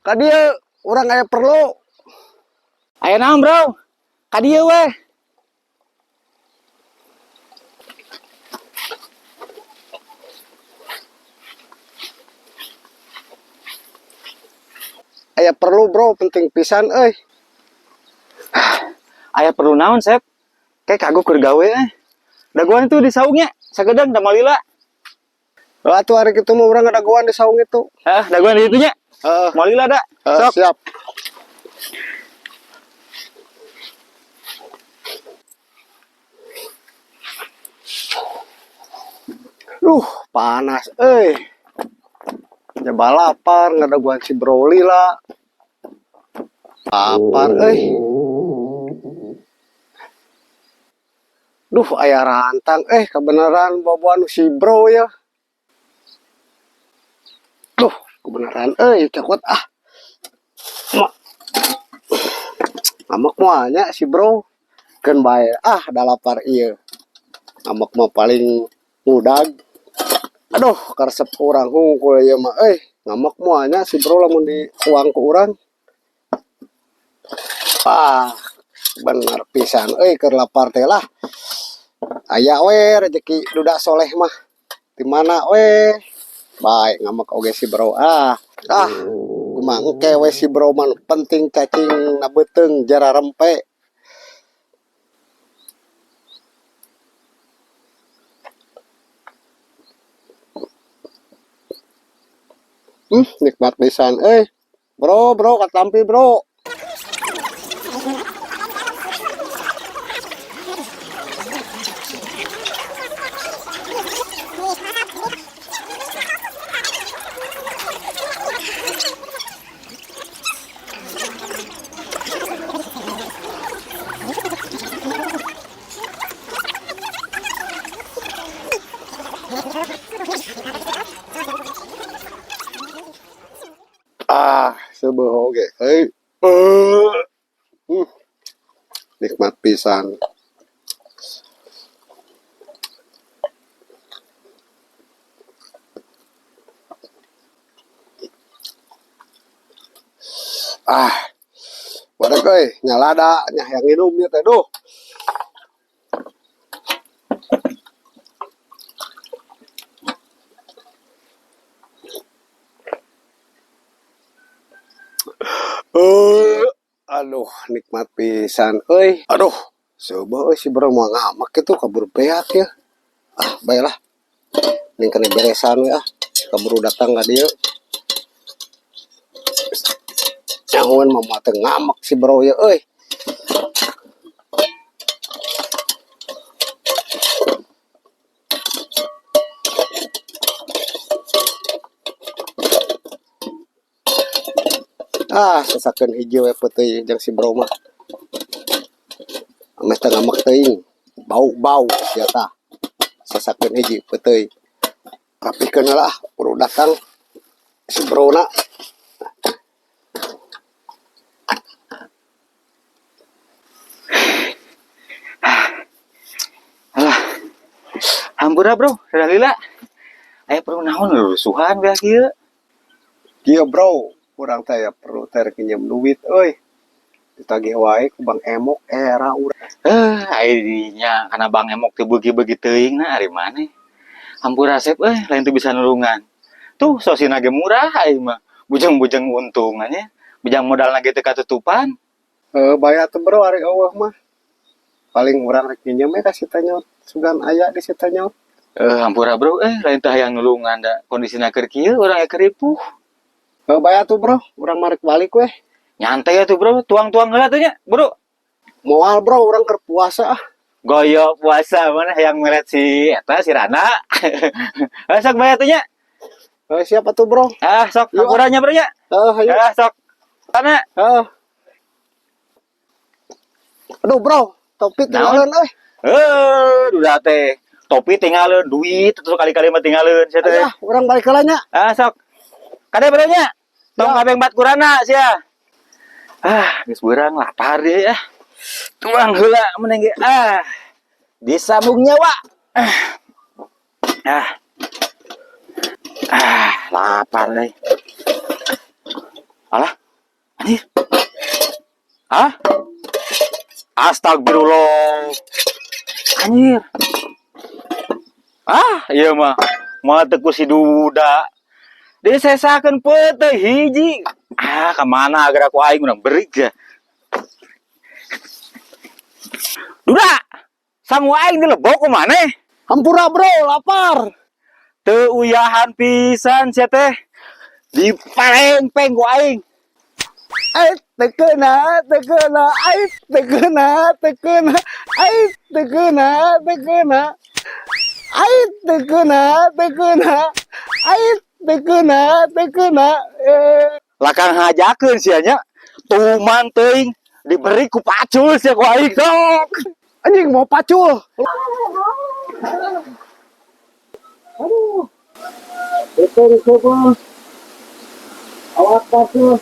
Ka dieu urang aya perlu. Aya naon, Bro? Ka dieu weh. Aya perlu, Bro, penting pisan euy. Aya perlu naon, Sep? Kayak kagok keur gawe eh. Dagoan itu di saungnya, sagedang da malila. Lah atuh hari kitu mah urang ngadagoan di saung itu. Hah, dagoan di itunya. Heeh. Malila da. Sok. Siap. Duh, panas euy. Jaba lapar ngadagoan si Bro lila. Lapar euy. Duh, aya rantang kebenaran boboan si Bro ya. Duh, kebenaran euy, cakot ah. Ngamek moal nya si Bro. Keun bae ah da lapar ieu. Ngamek mah paling ngudag. Aduh, karesep urang hungkul ieu mah euy. Ngamek moal nya si Bro lamun diuang ku urang. Ah, bener pisan euy keur lapar teh lah. Aya we rezeki duda soleh mah. Di mana we? Baik ngamek oge si Bro ah. Ah, kumaha engke we si Bro mah nu penting cacing na beuteung jara rempe. Nikmat pisan euy. Bro, bro, katampi bro. Ah, seubeuh oge euy. Nikmat pisan. Ah, wareg euy, nyalada nya hayang nginum ieu teh duh. Aduh, nikmat pisan euy. Aduh, seubeuh euy si Bro mah ngamek kitu kabur beak ya. Ah, bae lah. Ning kena beresan we ah. Kaburu datang ka dieu. Nyahoan mah moal teu ngamek si Bro ieu euy. Ah, sasakeun hiji we peuteui jeung si Bro mah. Ameh teu ngamek teuing, bau-bau sia tah. Sasakeun hiji peuteui. Rapihkeun heula ah, buru datang si Bro na. Alah. Hampura bro, rada lila. Aya perlu naon rusuhan beak ieu? Kieu bro, urang teh aya perlu teh rek nginjem duit euy. Ditagih wae ku Bang Emok era urang. Ai dinya kana Bang Emok teu beugi-beugi teuing na ari maneh. Hampura sep euy, lain teu bisa nulungan. Tuh sosina ge murah aing mah. Bujeng-bujeng untung nya. Bujang modalna ge teu katutupan. Bae atuh bro ari eueuh mah. Paling urang rek nginjem we ka si Tanyot, sugan aya di si Tanyot. Hampura bro, lain teh hayang nulungan da kondisina keur kieu urang ge ripuh. Bae atuh bro, urang mah rek balik weh. Nyantai atuh bro, tuang-tuang heula tuh nya, bro. Moal bro, urang keur puasa ah. Goyo puasa mana hayang melet si eta si Rana. Sok bae atuh nya. Siap atuh bro. Ah, sok Yuk, ah. hampura nya bro nya. Hayu. Ah, sok. Kana. Heeh. Aduh bro, topi Naon? tinggalin euy. Duda teh. Topi tinggalin, duit terus kali-kali mah tinggalin sia teh. Ayah, urang balik heula nya. Ah, sok. Kade bro nya. Tong Ya. kabeng bat kurana sia. Ah, geus beurang lapar deui ah. Tuang heula mending ge ah. Disambung nyawa. Ah. Ah. Ah, lapar euy. Alah. Anjir. Ah? Astagfirullah. Anjir. Ah, ieu mah. Moal teu ku si Duda. Disesakeun peuteuy hiji. Ah, kemana agar aku aing urang berik ya. Duda, sangu aing dilebok ku maneh. Hampura bro, lapar. Teu uyahan pisan sia teh. Dipalengpeng ku aing. Eh, teu keuna, teu keuna, ai, teu keuna, teu keuna, ai, teu keuna, teu keuna. Ai, teu keuna, teu keuna. Ai, teu keuna, teu keuna. Eh, Lakang hajakeun sia nya. Tuman teuing diberi ku pacul sia ku aing sok. Anjing mau pacul. Aduh. Betul, betul. Awas pacul.